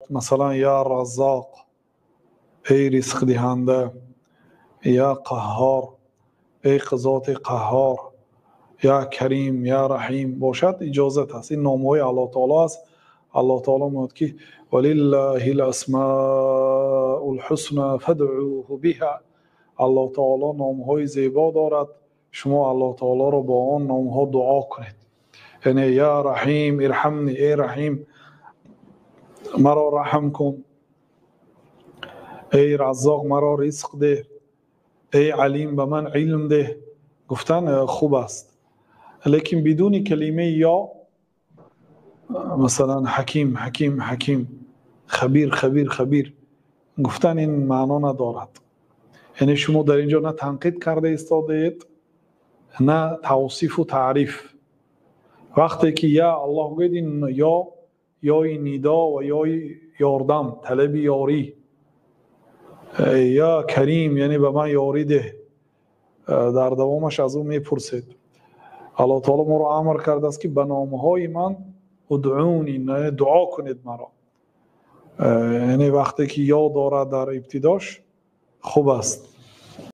Масалан, я Раззоқ, эй ризқдиҳанда, я Қаҳҳор, эй зоти Қаҳҳор, я Карим, я Раҳим бошад, иҷозат аст. Ин номҳои Аллоҳ таоло аст. Аллоҳ таоло мегӯяд, ки валиллаҳил асмаул ҳусна фадъуҳу биҳа. Аллоҳ таоло номҳои зебо дорад, шумо Аллоҳ таолоро бо он номҳо дуо кунед. Яъне я Раҳим ирҳамни, эй Раҳим, маро раҳм кун, эй Раззоқ, маро ризқ деҳ, эй Алим, ба ман илм деҳ гуфтан хуб аст. Лекин бидуни калимаи ё, масалан, Ҳаким, Ҳаким, Ҳаким, Хабир, Хабир, Хабир гуфтан ин маъно надорад. Яъне шумо дар ин ҷо на танқид карда истодаед, на тавсифу таъриф. Вақте ки я Аллоҳ гӯед, ин ё ёи нидо ва ёи ёрдам, талаби ёрӣ. Я Карим, яъне ба ман ёрӣ деҳ. Дар давомаш аз ӯ мепурсед. Аллоҳ таоло моро амр кардааст, ки ба номҳои ман удъуни, дуо кунед маро. Яъне вақте ки ё дорад дар ибтидош, хуб аст.